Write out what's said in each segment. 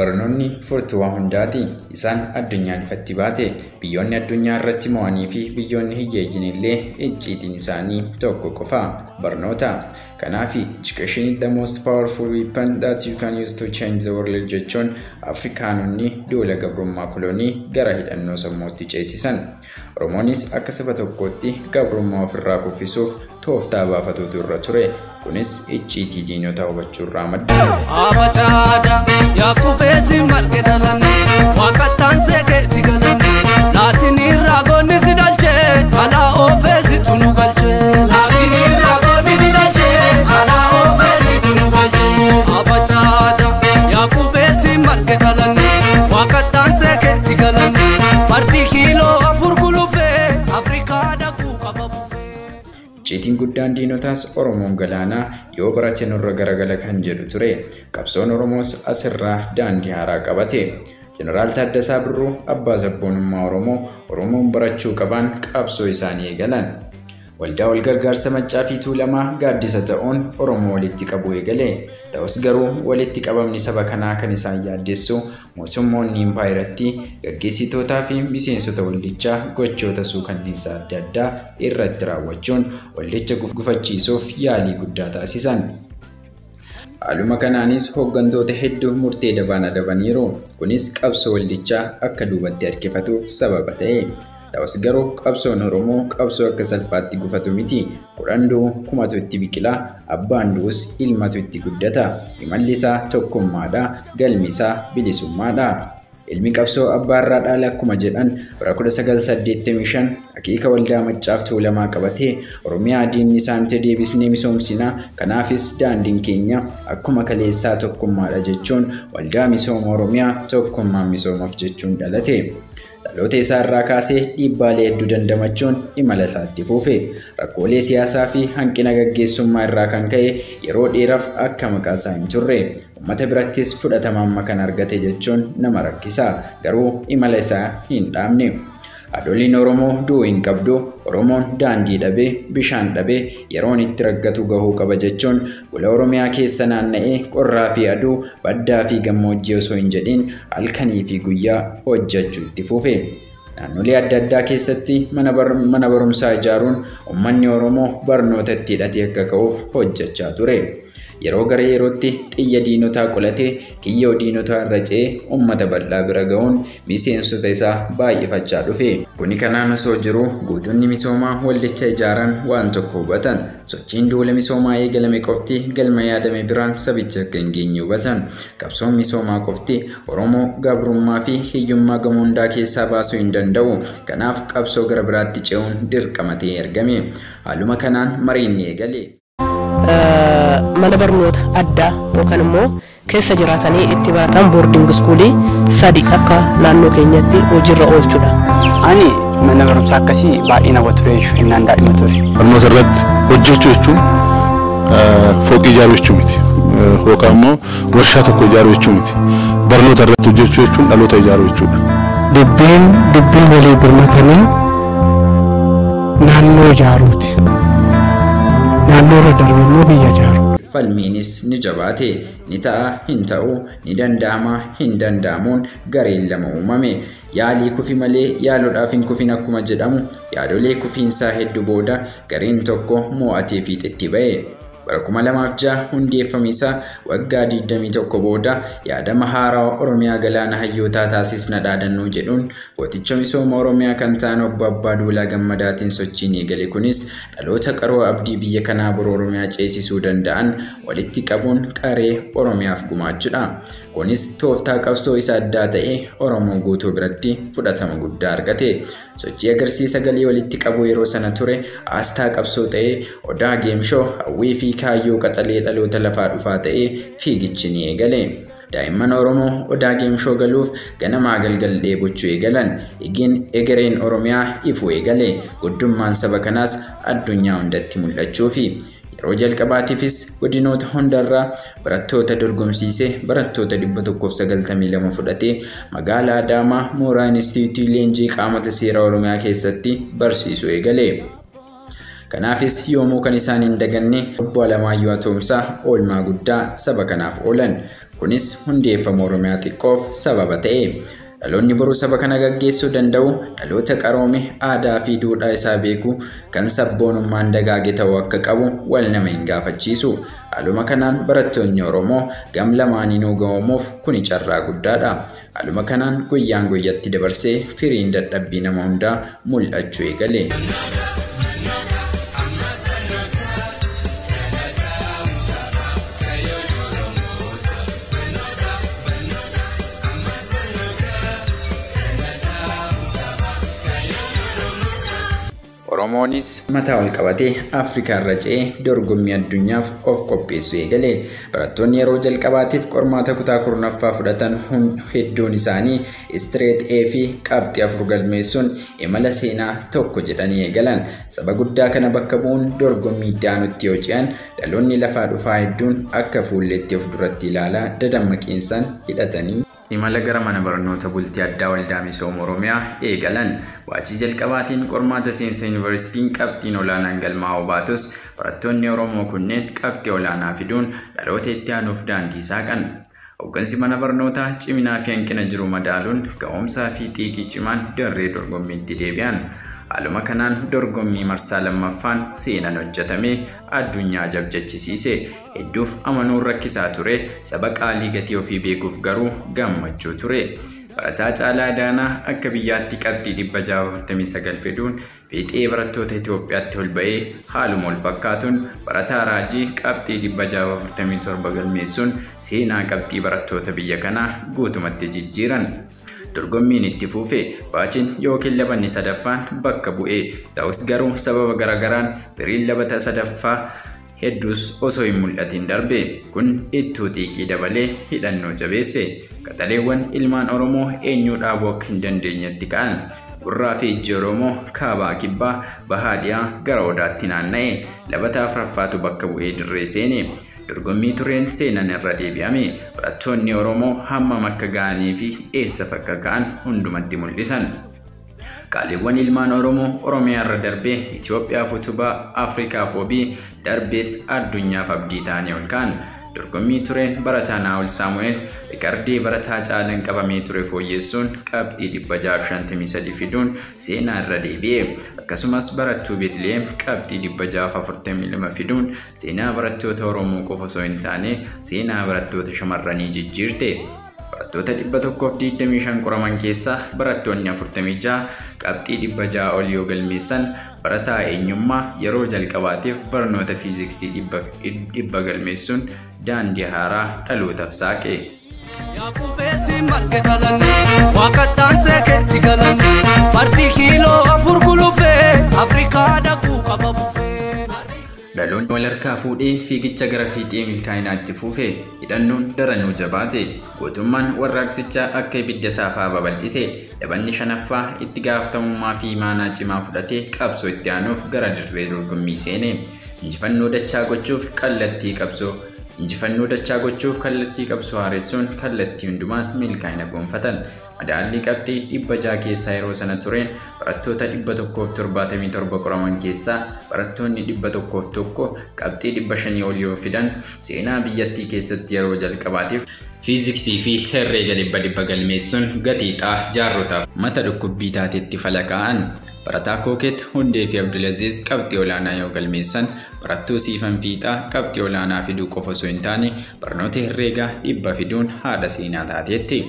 Barnoonni furtuu waa hundaati. Isaan addunyaan ifatti baate. Biyyoonni addunyaa irratti mo'anii fi biyyoonni hiyyeeyyiin illee icciitiin isaanii tokko qofa. Barnoota. Kanaaf "Education is the most powerful weapon that you can use to change the world" jechuun Afrikaanonni duula gabrummaa kolonii gara hidhannoo sammuutti ceesisan. Oromoonis akka saba tokkootti gabrummaa ofirraa kuffisuuf tooftaa baafatuutu irra ture. Kunis icciitii diinotaa hubachuu irraa madda. Abacaada Yaakubeesi marge dhalan Waaqattaan seekeetti galan Laatinirraa goonni si dhalchee alaa oofeesitu nu galchee Laatinirraa goonni si dhalchee alaa oofeesitu nu galchee Abacaada Yaakubeesi marge dhalan Waaqattaan seekeetti galan Fardi kiiloo 4 gulufee Afrikaa dhaquu qaba bufee. Icciitiin guddaan diinotaas Oromoon galaanaa yoo barate nurra garagala kan jedhu ture. Qabsoon Oromoos asirraa daandii haaraa qabate. Jeneraal Taaddasaa Birruu abbaa sabboonummaa Oromoo Oromoon barachuu qaban qabsoo isaanii eegalan. Waldaa wal gargaarsa Maccaa fi Tuulamaa gaaddisa ta'uun Oromoo walitti qabuu eegale. Ta'us garuu walitti qabamni saba kanaa kan isaan yaaddessu mootummoonni impaayiratti gaggeessitootaa fi miseensota waldichaa gochoota suukanniinsaa adda addaa irratti raawwachuun waldicha gufachiisuuf yaalii guddaa taasisan. Haaluma kanaanis hooggantoota hedduu murtee dabaan adabaniiru. Kunis qabsoo waldichaa akka duubatti harkifatuuf sababa ta'e. Ta'us garuu qabsoon Oromoo qabsoo akka salphaatti gufatu miti. 10 du'u 1000 itti biqila, abbaan du'us ilmatu itti guddata. Imalli isaa tokkummaadha, galmi isaa bilisummaadha. Ilmi qabsoo abbaarraa dhaala akkuma jedhan bara 1985 akeeka waldaa Maccaaf Tuulamaa qabatee Oromiyaa diinni saamtee deebisnee misoomsina, kanaafis daandiin keenya akkuma kaleessaa tokkummaadha jechuun waldaa misooma Oromiyaa tokkummaan misoomaaf jechuun dhalate. Dhaloota isaa irraa kaasee dhiibbaalee hedduu dandamachuun imala isaatti fufe. Rakkoolee siyaasaa fi hanqina gaggeessummaa irraa kan ka'e yeroo dheeraaf akka maqaa isaa hin turre. Uummata birattis fudhatama amma kan argate jechuun nama rakkisa. Garuu imala isaa hin dhaabne. Haadholiin Oromoo du'uu hin qabdu. Oromoon daandii dhabee, bishaan dhabee yeroon itti raggatu gahuu qaba jechuun gola Oromiyaa keessa naanna'ee qorraa fi aduu, baddaa fi gammoojjii osoo hin jedhin halkanii fi guyyaa hojjechuu itti fufe. Naannolee adda addaa keessatti mana barumsaa ijaaruun uummanni Oromoo barnoota itti hidhatee akka ka'uuf hojjechaa ture. Yeroo gara yerootti xiyya diinotaa qolatee kiyyoo diinotaa irra ce'ee uummata bal'aa bira ga'uun miseensota isaa baay'ifachaa dhufe. Kuni kanaan osoo jiruu guutuunni misoomaa waldicha ijaaran waan tokko hubatan. Sochiin duula misoomaa eegalame qofti galma yaadame biraan sabicha akka hin geenye hubatan. Qabsoon misoomaa qofti Oromoo gabrummaa fi hiyyummaa gamoo hundaa keessaa baasuu hin danda'u. Kanaaf qabsoo gara biraatti ce'uun dirqama ta'ee argame. Haaluma kanaan mariin ni eegale. Mana barnoota addaa yookaan immoo keessa jiraatanii itti baratan boarding schoolii 3 akka naannoo keenyatti hojiirra oolchudha. Ani mana barumsaa akkasii baay'ee na ture jechuudha, innaan daa'ima ture. Barnoota irratti hojjechuu jechuun fooqii ijaaruu jechuu miti. Yookaan immoo warshaa tokko ijaaruu jechuu miti. Barnoota irratti hojjechuu jechuun dhaloota ijaaruu jechuudha. Dubbiin dubbii walii birmatanii naannoo ijaaruuti. Naannoo irra darbe immoo biyya ijaaru. Falmiinis ni jabaate, ni ta'a hin ta'u, ni danda'ama hin danda'amuun gareen lama uumame. Yaalii kufi malee yaaluudhaaf hin kufin akkuma jedhamu yaadolee kufiinsaa hedduu booda gareen tokko mo'atee fiixetti ba'e. Bara 2006 hundeeffamisaa waggaa 21 booda yaadama haaraa Oromiyaa galaana hayyootaa taasisna dhaadannoo jedhuun gooticha misooma Oromiyaa kan ta'an obbo Abbaa Duulaa Gammadaatiin sochiin eegale. Kunis dhaloota qaroo abdii biyya kanaa boru Oromiyaa ceesisuu danda'an walitti qabuun qaree Oromiyaaf gumaachuudha. Kunis tooftaa qabsoo isa addaa ta'e Oromoo guutuu biratti fudhatama guddaa argate. Sochii agarsiisa galii walitti qabuu yeroo sana ture asxaa qabsoo ta'ee Odaa Geemshoo hawwii fi kaayyoo qaxalee dhaloota lafaa dhufaa ta'ee fiigichi ni eegale. Daa'imman Oromoo Odaa Geemshoo galuuf ganamaa galgal dheebochuu eegalan. Egereen Oromiyaa ifuu eegale. Guddummaan saba kanaas addunyaa hundatti mul'achuufi. Yeroo jalqabaatiifis godinoota hundarraa barattoota dorgomsiisee barattoota 192 fudhatee magaalaa Adaamaa mooraa Inistituutii Leenjii Qaamota Seeraa Oromiyaa keessatti barsiisuu eegale. Kanaafis yoomuu kan isaan hin daganne obbo Alamaayyoo Atoomsaa oolmaa guddaa saba kanaaf oolan. Kunis hundeeffama Oromiyaa xiqqoof sababa ta'e. Dhaloonni boruu saba kana gaggeessuu danda'u dhaloota qaroome aadaa fi duudhaa isaa beeku kan sabboonummaan dagaage ta'uu akka qabu wal nama hin gaafachiisu. Haaluma kanaan barattoonni Oromoo gam lamaaniinuu ga'oomuuf kuni carraa guddaadha. Haaluma kanaan guyyaan guyyatti dabarsee firiin dadhabbii nama hundaa mul'achuu eegale. Oromoonis mataa ol qabatee Afrikaa irra ce'ee dorgommii addunyaaf of qopheessuu eegale. Barattoonni yeroo jalqabaatiif qormaata kutaa 10ffaa fudhatan hedduun isaanii straight A fi qabxii 4 galmeessuun imala seenaa tokko jedhanii eegalan. Saba guddaa kana bakka bu'uun dorgommii itti aanutti yoo ce'an dhaloonni lafaa dhufaa hedduun akka fuulleetti of duratti ilaalaa dadammaqiinsaan hidhatanii imala gara mana barnoota bultii addaa waldaa misooma Oromiyaa eegalan. Waacii jalqabaatiin qormaata seensa yuunivarsiitiin qabxiin olaanaan galmaa'uu baatus barattoonni Oromoo kunneen qabxii olaanaa fiduun dhaloota itti aanuuf daandii saaqan. Hooggansi mana barnootaa ciminaa fi hanqina jiru madaaluun ga'umsaa fi xiiqii cimaan dirree dorgommiitti deebi'an. Haaluma kanaan dorgommii marsaa lammaffaan seenan hojjetame addunyaa jabjachisiise. Hedduuf amanuun rakkisaa ture, saba qaalii gatii ofii beekuuf garuu gammachuu ture. Barataa Caalaa Daanaa akka biyyaatti qabxii 649 fiduun fiixee barattoota Itoophiyaatti ol ba'ee haaluma wal fakkaatuun barataa Raajii qabxii 647 galmeessuun seenaa qabxii barattoota biyya kanaa guutumatti jijjiiran. Dorgommiin itti fufe baachiin yookiin labanni sadaffaan bakka bu'ee ta'us garuu sababa garagaraan firiin labata sadaffaa hedduus osoo hin mul'atin darbe. Kun ittuu xiiqii dabalee hidhannoo jabeesse. Qaxaleewwan ilmaan Oromoo eenyuu dhaabuu akka hin dandeenyetti ka'an. Gurraa fi ijji Oromoo kaabaa kibbaa bahaa dhiyaa gara odaatti naanna'e. Labata afuraffaatu bakka bu'ee dirree seene. Dorgommii tureen seenan irra deebi'ame. Barattoonni Oromoo hammam akka ga'anii fi eessa akka ka'an hundumatti mul'isan. Qaaliiwwan ilmaan Oromoo Oromiyaa irra darbee Itoophiyaaf utubaa, Afrikaaf wabii, darbees addunyaaf abdii ta'anii ol ka'an. Dorgommii tureen barataa Naa'ol Saamu'eel rikardii barataa Caalaan qabamee ture fooyyessuun qabxii 653 fiduun seenaa irra deebi'e. Akkasumas barattuu Beetliheem qabxii 642 fiduun seenaa barattoota Oromoo qofa osoo hin taane seenaa barattoota shamarranii jijjiirte. Barattoota 125 qoraman keessaa barattoonni 46 qabxii 600 ol yoo galmeessan barataa eenyummaa yeroo jalqabaatiif barnoota fiiziksii 100 galmeessuun daandii haaraa dhalootaaf saaqe. Yaaqubeessi marge dhalanne waaqattaan seekeetti galanne fardi kiiloo 4 gulufee Afrikaa dhaquu qaba fufee. Dhaloonni wal harkaa fuudhee fiigicha gara fiixee milkaa'inaatti fufe. Hidhannoon daranuu jabaate. Gootummaan warraaqsichaa akka ibidda saafaa babal'ise. Dhabanni shanaffaa itti gaafatamummaa fi imaanaa cimaa fudhatee qabsoo itti aanuuf gara dirree dorgommii seene. Injifannoo dachaa gochuuf kallattii qabsoo Injifannoo dachaa gochuuf kallattii qabsoo haaressuun kallattii hundumaan milkaa'ina gonfatan. Madaallii qabxii 600 keessaa yeroo sana tureen barattoota 177 qoraman keessaa barattoonni 101 qabxii 500 ol yoo fidan seenaa biyyattii keessatti yeroo jalqabaatiif fiiziksii fi herreega 100 galmeessuun gatii xaa jaarrotaaf mata dhukkubbii taatetti falaqaa'an. Barataa Kooket Hundee fi Abdulaziz qabxii olaanaa yoo galmeessan barattuu Siifan Fiixaa qabxii olaanaa fiduu qofa osoo hin taane barnoota herreegaa 100 fiduun haadha seenaa taateetti.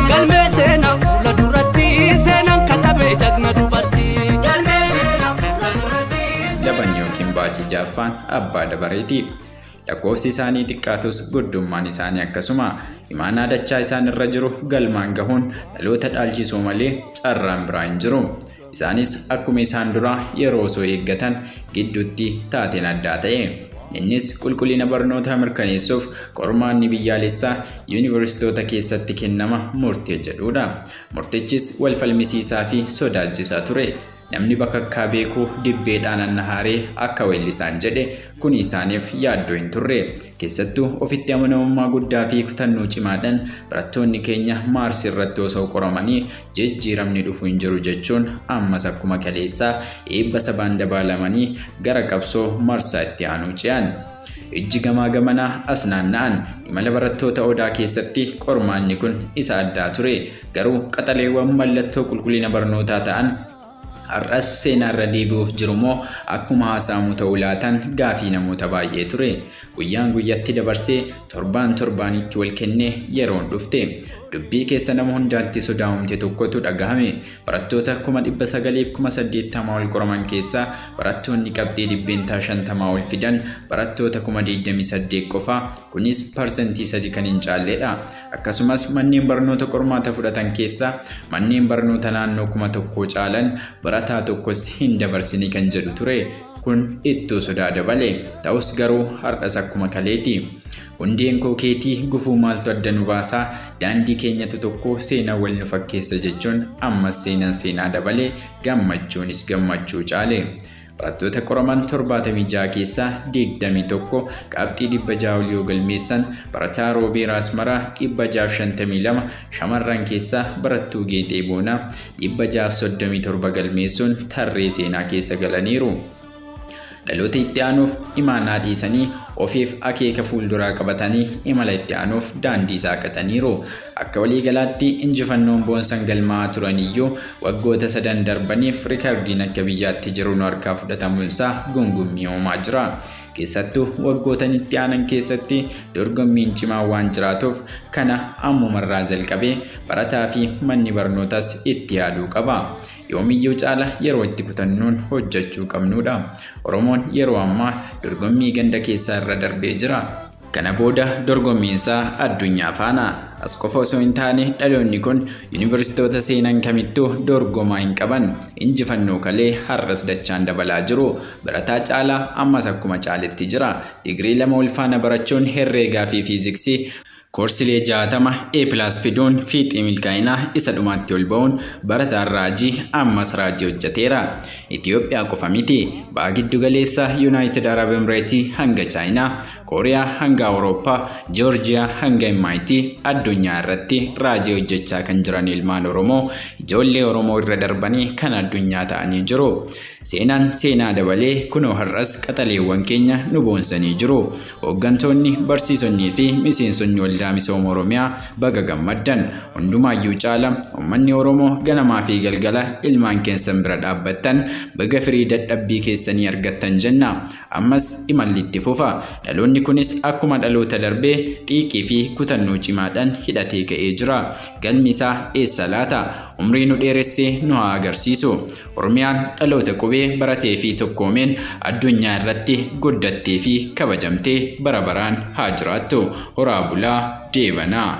Galmee seenaa fuula duratti seenaan katabee jagna dubartii. Galmee seenaa fuula duratti. Laban yookiin baachii jaaffaan abbaa dabareeti. Lakkoofsi isaanii xiqqaatus guddummaan isaanii akkasuma. Imaanaa dachaa isaan irra jiru galmaan gahuun dhaloota dhaalchisuu malee carraan biraa hin jiru. Isaanis akkuma isaan duraa yeroo osoo eeggatan gidduutti taateen addaa ta'e. Innis qulqullina barnootaa mirkaneessuuf qormaanni biyyaalessaa yuunivarsiitota keessatti kennama murtee jedhudha. Murtichis wal falmisiisaa fi sodaachisaa ture. Namni bakakkaa beekuu dibbeedhaan annahaaree akka weellisaan jedhe kun isaaniif yaaddoo hin turre. Keessattuu ofitti amanamummaa guddaa fi kutannoo cimaadhaan barattoonni keenya Maarsi irratti osoo qoramanii jijjiiramni dhufu hin jiru jechuun ammas akkuma kaleessaa eebba sabaan dabaalamanii gara qabsoo marsaa itti aanuu ce'an. Ijji gamaa gamanaa as naanna'an. Imala barattoota Odaa keessatti qormaanni kun isa addaa ture. Garuu qaxaleewwan mallattoo qulqullina barnootaa ta'an har'as seenaarra deebi'uuf jiru moo akkuma haasa'amu ta'uu laatan gaafii namoota baay'ee ture. Guyyaan guyyatti dabarsee torbaan torbaanitti wal kennee yeroon dhufte. Dubbii keessa nama hundaatti sodaa'umte tokkotu dhagahame. Barattoota 980,000 ol qoraman keessaa barattoonni qabxii 50% ol fidan barattoota 28,000 qofa. Kunis 3% kan hin caalledha. Akkasumas manneen barnoota qormaata fudhatan keessaa manneen barnoota naannoo 1,000 caalan barataa tokkos hin dabarsine kan jedhu ture. Kun ittoo sodaa dabale. Ta'us garuu har'as akkuma kaleeti. Hundeen koo keetii gufuu maaltu adda nu baasaa, daandii keenyatu tokko seenaa wal nu fakkeessa jechuun ammas seenaan seenaa dabale, gammachuunis gammachuu caale. Barattoota qoraman 76 keessaa 21 qabxii 600 ol yoo galmeessan, barataa Roobee Raasmaraa 652, shamarran keessaa barattuu Geexee Boonaa 637 galmeessuun tarree seenaa keessa galaniiru. Dhaloota itti aanuuf imaanaa dhiisanii ofiif akeeka fuulduraa qabatanii imala itti aanuuf daandii saaqataniiru. Akka waliigalaatti injifannoon boonsan galmaa'aa turaniyyuu waggoota sadan darbaniif riikardiin akka biyyaatti jiru nu harkaa fudhatamuunsaa gungummii uumaa jira. Keessattuu waggoota itti aanan keessatti dorgommiin cimaa waan jiraatuuf kana ammumarraa jalqabee barataa fi manni barnootaas itti yaaduu qaba. Yoomiyyuu caala yeroo itti kutannoon hojjechuu qabnudha. Oromoon yeroo ammaa dorgommii ganda keessaa irra darbee jira. Kana booda dorgommiinsaa addunyaa faana. As qofa osoo hin taane dhaloonni kun yuunivarsiitota seenan kamittuu dorgomaa hin qaban. Injifannoo kalee har'as dachaan dabalaa jiru. Barataa caalaa ammas akkuma caaletti jira. Digirii 2 ol faana barachuun herreegaa fi fiiziksii koorsilee 60 A+ fiduun fiixee milkaa'inaa isa dhumaatti ol ba'uun barataan raajii ammas raajii hojjeteera. Itoophiyaa qofa miti. Ba'a giddu galeessa Yuunaayitid Arab Emireetii hanga Chaayinaa, Kooriyaa hanga Awurooppaa, Joorjiyaa hanga MIT addunyaa irratti raajii hojjechaa kan jiran ilmaan Oromoo ijoollee Oromoo irra darbanii kan addunyaa ta'anii jiru. Seenaan seenaa dabalee kunoo har'as qaxaleewwan keenya nu boonsanii jiru. Hooggantoonni, barsiisonnii fi miseensonni waldaa misooma Oromiyaa baga gammaddan. Hundumaayyuu caala uummanni Oromoo ganamaa fi galgala ilmaan keessan bira dhaabbattan baga firii dadhabbii keessanii argattan jenna. Ammas imalli itti fufa. Dhaloonni kunis akkuma dhaloota darbee xiiqii fi kutannoo cimaadhaan hidhatee ka'ee jira. Galmi isaa eessa laata? Umrii nu dheeressee nu haa agarsiisu. Oromiyaan dhaloota qubee baratee fi tokkoomeen addunyaa irratti guddattee fi kabajamtee bara baraan haa jiraattu. Horaa bulaa deebanaa.